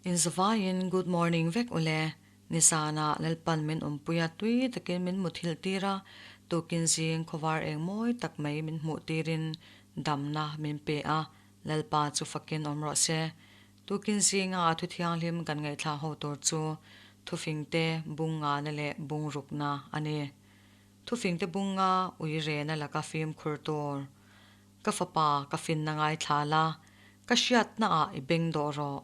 Inzavaiin good morning vek ule. Nizanah Lalpan min awmpui a, tui takin min muthilh tir a, tukin zing khawvar eng mawi tak mai min hmuh tirin damna min pe a, Lalpa chu fakin awm rawh se. Tukin zinga a thu thianghlim kan ngaihthlah ho tur chu thufingte bungngana leh bungrukna a ni. Thufingte bunga ui rena laka fimkhur tur. Ka fapa ka finna ngaithla la, ka hriatna ah i beng dawh rawh.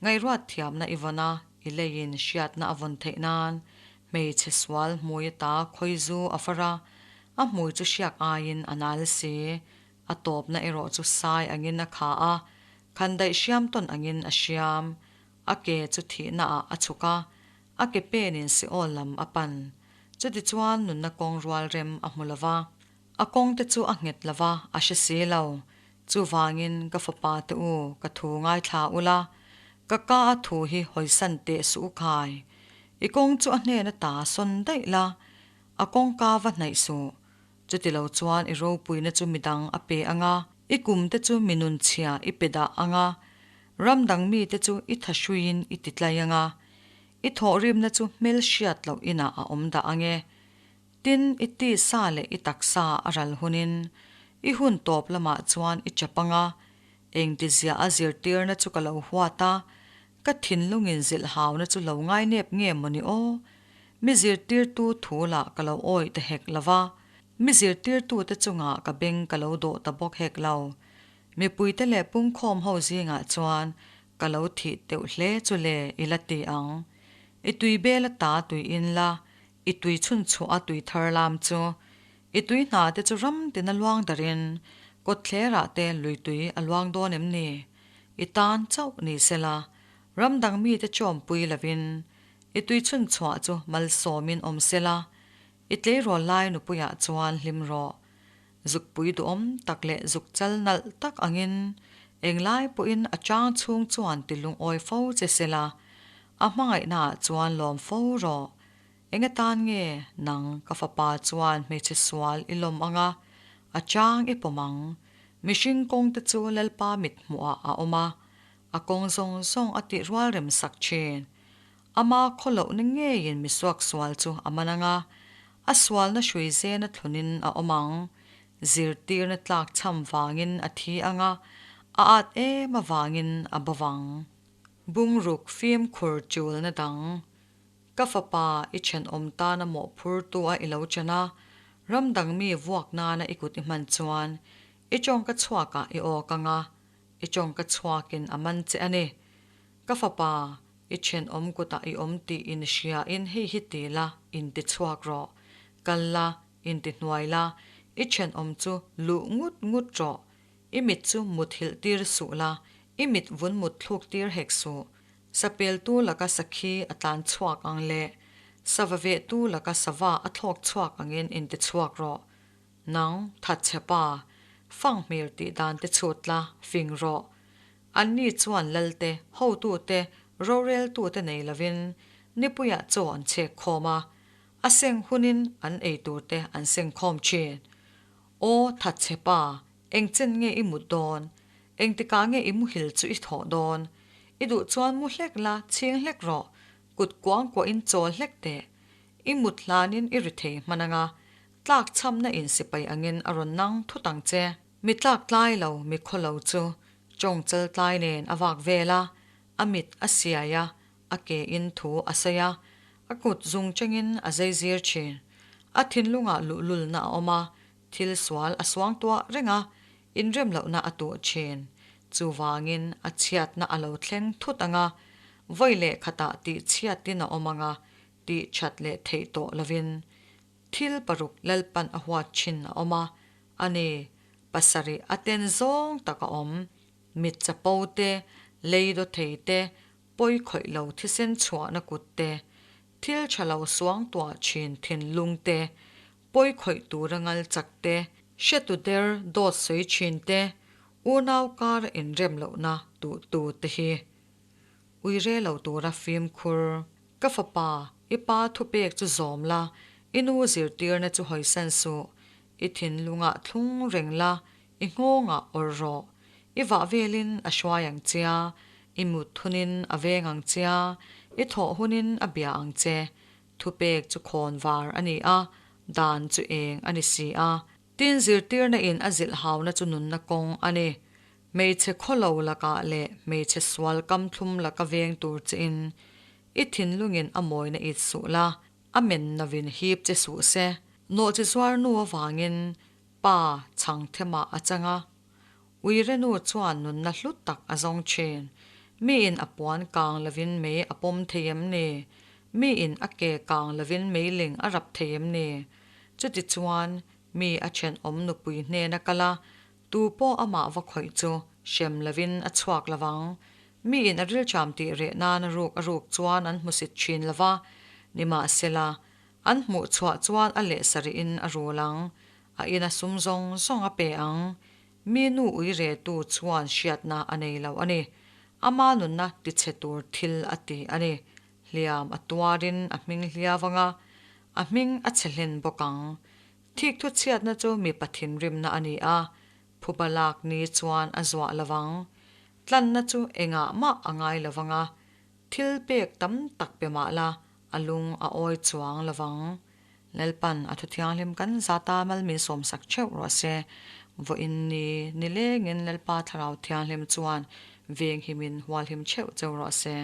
Ngaihruat thiamna i vawn a, i leiin hriatna a vawn theih nan. Hmeichhe sual hmui ata khawi zu a far a, a hmui chu hriak aiin a nal si. A tawpna erawh chu sai angin a kha a, khandaih hriam tawn angin a hriam. A ke chu thihna ah a chhuk a, a ke penin Seol lam a pan. Chutichuan nunna kawng rual rem a hmu lo va. A kawng te chu a nghet lo va, a hre si lo. Chuvangin, ka fapa te u, ka thu ngaithla ula, ka ka a thu hi hawisan teh suh u khai. I kawng chu a hnen ata sawn daih la, a kawngka va hnaih suh. Chuti lo chuan i ropuina chu midang a pe ang a, i kum te chu mi nunchhia i pe dah ang a, ram dang mite chu i thahruiin i titlai ang a, i thawhrimna chu hmelhriat loh inah a awm dah ang e. Tin, i tisa leh i taksa a ral hunin i hun tawp lamah chuan i chap ang a, engtizia a zirtirna chu ka lo huat a, ka thinlungin zilh hauna chu lo ngainep nge mawni aw? Mi zirtirtu thu lah ka lo awih ta hek lo va, mi zirtirtute chungah ka beng ka lo dawh ta bawk hek lo. Mipuite leh pungkhawm ho zingah chuan ka lo thih teuh hle chu le i la ti ang. I tui bel ata tui in la, I tui chhunchhuah a tui thar lam chu i tui hna te chu ram tin a luang darin kawtthlerah te lui tui a luang dawn em ni? I tan chauh ni sela, ram dang mite chawmpui lovin i tui chhunchhuah chu malsawmin awm sela, i tleirawl lai nupuiah chuan hlim rawh. Zukpui duhawm tak leh zuk chal nalh tak angin englai pawhin a chang chhung chuan ti lungawi fo che sela, a hmangaihnaah chuan lawm fo rawh. Eng atan nge nang ka fapa chuan hmeichhe sual i lawm ang a, a chang i pawm ang? Mihring kawng te chu Lalpa mit hmuhah a awm a, a kawng zawng zawng a tih rual rem sak thin. Ama khawlohna ngeiin misuak sual chu a man ang a, a sualna hrui zena thlunin a awm ang. Zirtirna tlak chham vangin a thi ang a, a at em avangin a bo vang. Bungruk fimkhur chulna dang. Ka fapa, i thenawm tana mawhphurtu a i lo chen a, ram dang mi vuak nana i kut i hman chuan, i tawngka chhuakah i awk ang a, i tawngka chhuakin a man che a ni. Ka fapa, i thenawm kutah i awm tih in hriain hei hi ti la, inti chhuak rawh. Kal la, inti hnuai la, i thenawm chu luh ngut ngut rawh. I mit chu muthilh tir suh la, i mit vun mut thluk tir hek suh. Sapeltu laka sakhi a tlan chhuak ang leh sava vehtu laka sava a thlawk chhuak angin inti chhuak rawh. Nang, thatchhe pa, fanghmir tih dan te chhut la, fing rawh. Anni chuan lalte, hotute, roreltute nei lovin nipuiah chaw an chhek khawm a, a seng hunin an ei turte an seng khawm thin. Aw, thatchhe pa, Engchen nge i mut dawn? Engtikah nge i muhil chu i thawh dawn? I duh chuan mu hlek la, chhing hlek rawh. Kut kuang kuahin chawl hlek teh. I mut hlanin i ri thei hman anga, tlak chhamna in sipai angin a rawn nang thut ang che. Mi tlak tlai lo, mi khaw lo chu chawng chal tlai nen a vak vel a, a mit a siai a, a ke in thu a sawi a, a kut zung chengin a zeizir thin. A thinlungah luhlulna a awm a, Thil sual a suang tuah reng a, inrem lohna a tuh thin. Chuvangin a chhiatna a lo thleng thut ang a, vawi leh khatah tih chhiatin a awm ang a, tih that leh theih tawh lovin. Thil paruk Lalpan a huat thin a awm a, a ni, pasarih a ten zawng tak a awm. Mit chapo te, lei daw thei te, pawi khawih lo thisen chhuahna kut te, thil tha lo suang tuah thin thinlung te, Pawi khawih tura ngal chak te, hretu der dawt sawi thin te, unau kar inrem lohna duh tu te hi. Ui re lo tura fimkhur. Ka fapa, i pa thupek chu zawm la, i nu zirtirna chu hawisan suh, i thinlungah thlung reng la, i nghawngah awrh rawh. I vah velin a hruai ang chia, I mut hunin a veng ang che a, i thawh hunin a bia ang che. Thupek chu khawnvar a ni a, dan chu eng a ni si a. Tin, zirtirna in a zilh hauna chu nunna kawng a ni. Hmeichhe khawlo lakah leh hmeichhe sual kam thlum laka veng tur chein i thinlungin a mawina it suh la, a men novin hip che suh se. Nawhchi zuar nu avangin pa chhang themah a chang a, uire nu chuan nunna hlu tak a zawng thin. Miin a puan kang lovin mei a pawm thei em ni? Miin a ke kang lovin meiling a rap thei em ni? Chutichuan, mi a thenawm nupui hnena kal a, Tu pawh amah va khawih chu hrem lovin a chhuak lo vang. Miin a rilṭam tih reh nan a ruk a ruk chuan an hmusit ṭhin lo va, nimahsela, an hmuh chhuah chuan a leh sarihin a rul ang, a ina sum zawng zawng a pe ang. Mi nu ui retu chuan hriatna a nei lo a ni. Ama nunna tichhe tur thil a ti a ni. Hliam a tuarin a hming hliau ang a, a hming a chhe hlen bawk ang. Thik thu chhiatna chu mipa thinrimna a ni a, phuba lak ni chuan a zuah lo vang. Tlanna chu engah mah a ngai lo vang a, thil pek tam tak pe mah la a lung a awi chuang lo vang. Lalpan a thu thianghlim kan zata mal min sawmsak theuh rawh se. Vawiin ni nilengin Lalpa Thlarau Thianghlim chuan venghimin hualhim theuh cheu rawh se.